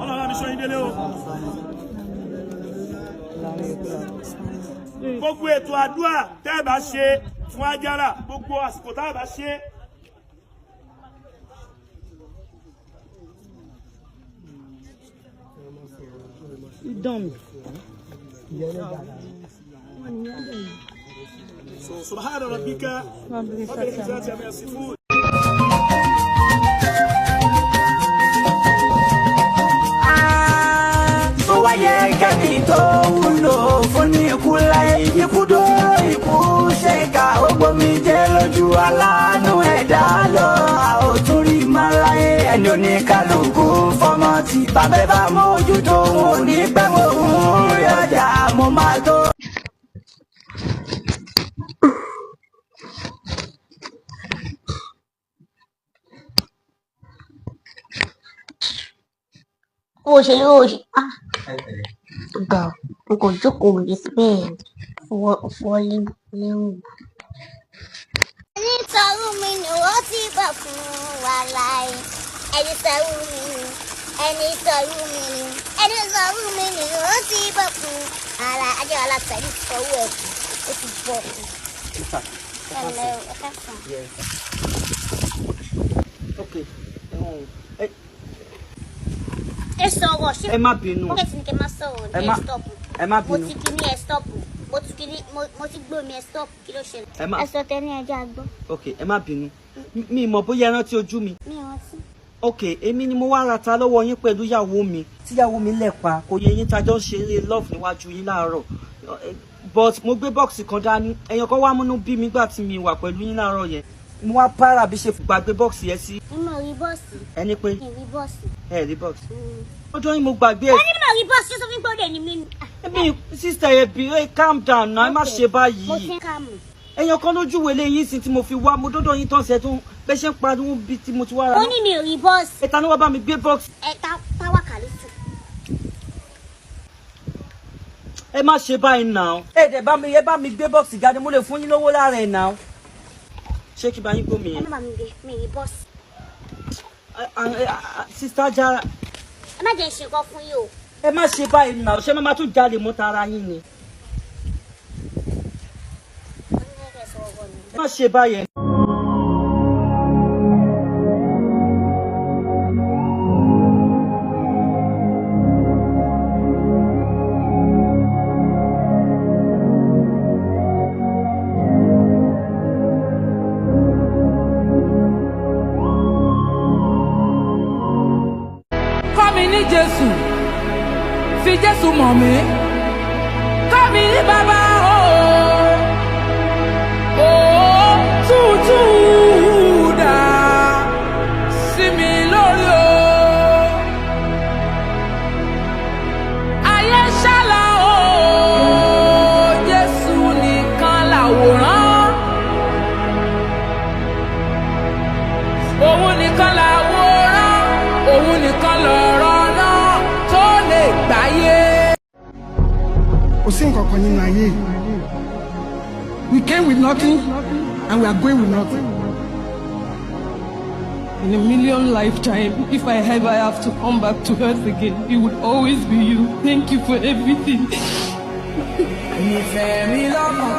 Ọlọ́run mi sọ yín délé o. Gbogbo ètò àdúrà tẹ́ ẹ bá ṣe fún Ajára, gbogbo àsìkò tá a bá ṣe. So, subhana rabbika rabbil izzati amma yasifun. Tó wáyé kẹ́mi tó wúlò fún ní ikú láyé, ikú dóró, ikú ṣèkà, ó gbomi jẹ́ lójú aláàánú ẹ̀dá lọ. A ò tún rí má láyé. Ẹni oníkálukú fọmọ tí bàbá bá mójútó, òun ò ní pẹ́ mọ́ òun rí ọjà mo máa tó. Bó ṣe ló ṣe ah ga, n kò jókòó mi síbẹ̀ fọ́ lẹ́rù. Ẹni sọ̀rọ̀ mi ni ó ti bọ̀ fún wa láì. Ẹni sọ̀rọ̀ mi ni, ẹni sọ̀rọ̀ mi ni, ẹni sọ̀rọ̀ mi ni ó ti bọ̀ fún ara ajé aláṣẹ ní fọwọ́ ẹ̀ kù ó ti bọ̀ fún. Ẹnlẹ́ o, ẹ káàsán. Ok, ẹ Ẹ sọ̀rọ̀ ṣé ẹ má bínú. Ó kẹ́sì ní kẹ́ máa sọ̀rọ̀ ní Ẹ ẹ má- stop. Ẹ má Mo bínú. ti kí ní ẹ stop. Mo ti kí ní mo ti gbé omi, ẹ stop. Kí ló ṣẹlẹ̀? Ẹ má- Ẹ sọ tẹ ní ẹjọ́ àgbọ̀. Ok, ẹ má bínú. Mi mọ̀ bóyá ẹ rántí ojú mi. Mi ò rántí. Ok, èmi ni mo wá ra ta lọ́wọ́ yín pẹ̀lú ìyàwó mi tíyàwó mi lẹ̀ pa kò yẹ yín, tajọ́ ń ṣeré love níwájú yín láàárọ̀. But mo gbé bọ́ọ̀sì kan dání, èèyàn kan wá múnú bí mi gbà tí mi wà pẹ̀lú yín láàárọ̀ yẹn, mo wá para bí ṣe gbàgbé bọ́ọ̀sì yẹn sí. Mi ò rí bọ́ọ̀sì. Ẹni pé Mi ò rí bọ́ọ̀sì. Ẹ rí bọ́ọ̀sì ọjọ́ yín, mo gbàgbé ẹ̀. Wọ́n ní mi ò rí bọ́ọ̀sì, ṣé sọ fún mi pé ó lè ní mí ni? Mi sister, ẹ bí ẹ calm down náà, ẹ má ṣe Mo báyìí. ti ń kàmù. Èèyàn kan lójú wẹlé yín sí tí mo fi wá, mo dọ́dọ̀ yín tán ṣe tún bẹ́ẹ̀ ṣe ń pariwo bí tí mo ti wá ra. Ó ní mi ò rí bọ́ọ̀sì. Ẹ̀ta ni wọ́n bá mi gbé bọ́ọ̀sì. Ẹ ta táwa kàlùtù. Ẹ má ṣe báyìí náà. Ẹ dẹ̀ bá mi, ẹ bá mi gbé bọ́ọ̀sì jáde, mo lè fún yín lówó lára ẹ̀ náà. Ṣé kí bá yín gbómi Ẹ yẹn? má bá mi gbé, mi rí bọ́ọ̀sì. Sister Jara. Ẹ má jẹ́ ṣe nǹkan fún yín o. Ẹ má ṣe báyìí náà, ṣé má má tún jalè mọ́ tara yín ni? Wọ́n ní kẹ́ sọ ọ̀rọ̀ mi. Ẹ má ṣe báyìí. Kọ́ mi ní Jésù, fi Jésù mọ̀ mí, kọ́ mi ní bàbá o o tútù dà sí mi lórí o. Ayé ṣálá o, Jésù nìkan làwòrán, òun nìkan làwòrán, òun nìkan lọ̀rọ̀ náà tó lè gbáyé. Kò sí nǹkan kan nínú ayé yìí. We came with nothing and we are going with nothing. In a million lifetime, if I ever have to come back to earth again, it would always be you. Thank you for everything. Ìfẹ́ mi lọ́kàn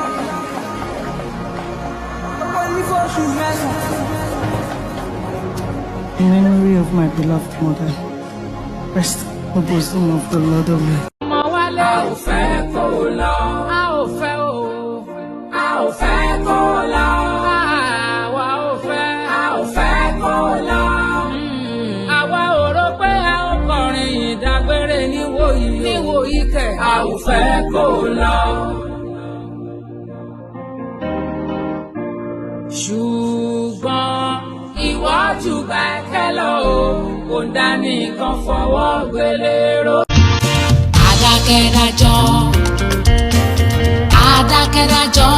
ó ní fóṣù 9. In memory of my beloved mother, rest in the bosom of the Lord Almighty. Ọmọ wálé. A ò fẹ́ kó lọ. A ò fẹ́ o. A ò fẹ́ kó lọ. Àwa ò fẹ́. A ò fẹ́ kó lọ. Àwa ò rò pé a ó kọrin ìdágbére níwòyí. Níwòyí kẹ̀. A ò fẹ́ kó lọ. Ṣùgbọ́n ìwọ jù bẹ́ẹ̀ lọ o, kò dání kan fọwọ́ gbélé ró. Adákẹ́dájọ́, adákẹ́dájọ́.